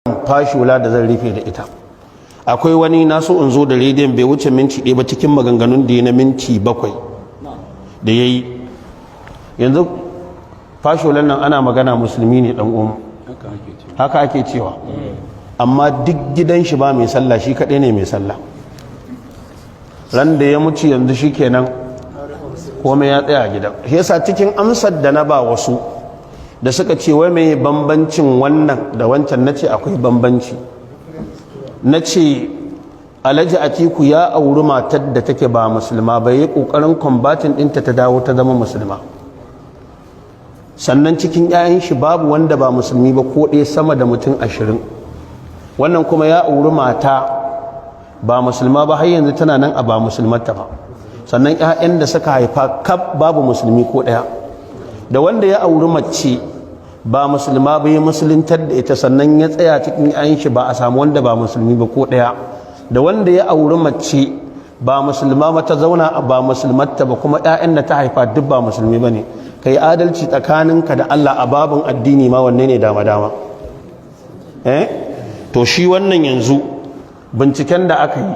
Fashola da zan rufe da ita, akwai wani na so in zo da rediyon, bai wuce minti 1 ba cikin maganganun da ya na minti 7 da ya yi. Yanzu Fasholan nan ana magana musulmi ne, dan uwan haka ake cewa, amma duk gidan shi ba mai sallah, shi kaɗai ne mai sallah. Ran da ya mutu yanzu shi kenan, komai ya tsaya a gidan. Shi yasa cikin amsar da na ba wasu da suka ce wai mai bambancin wannan da wancan, na ce akwai bambanci. Na ce Alhaji Atiku ya auri matar da take ba musulma ba, yi ƙoƙarin converting ɗinta ta dawo ta zama musulma. Sannan cikin 'ya'yan shi babu wanda ba musulmi ba ko ɗaya, sama da mutum 20. Wannan kuma ya auri mata ba musulma ba, har yanzu tana nan a ba musulmarta ba. Sannan 'ya'yan da suka haifa kaf babu musulmi ko ɗaya. Da wanda ya auri mace ba musulma ba, ya musuluntar da ita, sannan ya tsaya cikin 'ya'yan shi ba a samu wanda ba musulmi ba ko ɗaya, da wanda ya auri mace ba musulma ba, ta zauna ba musulmarta ba, kuma 'ya'yan da ta haifa duk ba musulmi ba ne, kai adalci tsakaninka da Allah, a babin addini ma wanne ne dama dama? Eh, to shi wannan yanzu binciken da aka yi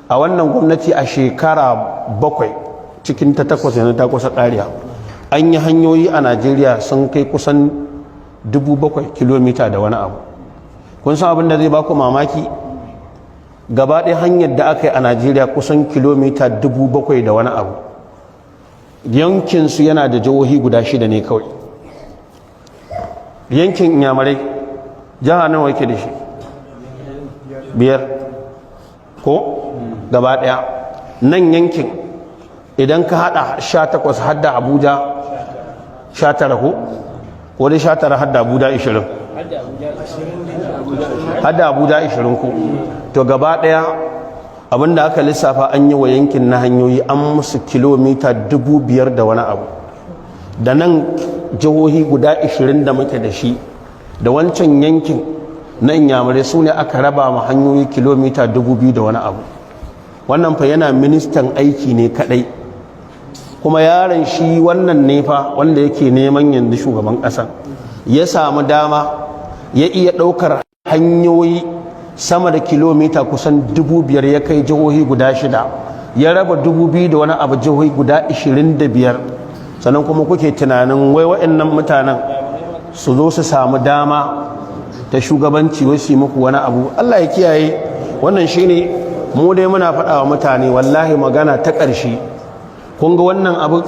a wannan gwamnati a shekara 7, cikin ta 8 yanzu ta kusa ƙariya, an yi hanyoyi a Najeriya sun kai kusan 7,000 kilomita da wani abu. Kun san abin da zai baku mamaki? Gaba ɗaya hanyar da aka yi a Najeriya kusan kilomita 7,000 da wani abu, yankinsu yana da jihohi guda shida ne kawai. Yankin Inyamurai jiha nawa yake da shi? Biyar ko? Gaba ɗaya nan yankin idan ka hada 18 hadda Abuja, 19 ko? Ko dai 19 hadda Abuja 20, hadda Abuja 20 ko? To gaba ɗaya abinda aka lissafa an yi wa yankin na hanyoyi, an musu kilomita 5,000 da wani abu. Da nan jihohi guda 20 da muke da shi da wancan yankin na Inyamurai, su ne aka raba ma hanyoyi kilomita 2,000 da wani abu. Wannan fa yana ministan aiki ne kadai, kuma yaron shi wannan ne fa wanda yake neman yanzu shugaban ƙasa, ya samu dama ya iya ɗaukar hanyoyi sama da kilomita kusan 5,000 ya kai jihohi guda shida, ya raba 2,000 da wani abu jihohi guda 25. Sannan kuma kuke tunanin wai waɗannan mutanen su zo su samu dama ta shugabanci, wai su yi muku wani abu. Allah ya kiyaye. Wannan shine mu dai muna faɗa wa mutane. Wallahi magana ta ƙarshe, kun ga wannan abu,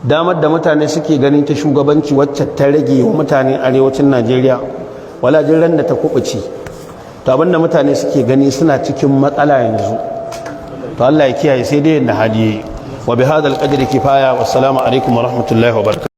damar da mutane suke gani ta shugabanci wacce ta rage wa mutane arewacin Najeriya, wala ran da ta kubuce, to abinda mutane suke gani suna cikin matsala yanzu. To Allah ya kiyaye, sai dai yadda hadi. Wa bi hadal qadri kifaya. Wassalamu alaikum wa rahmatullahi wa barakatuh.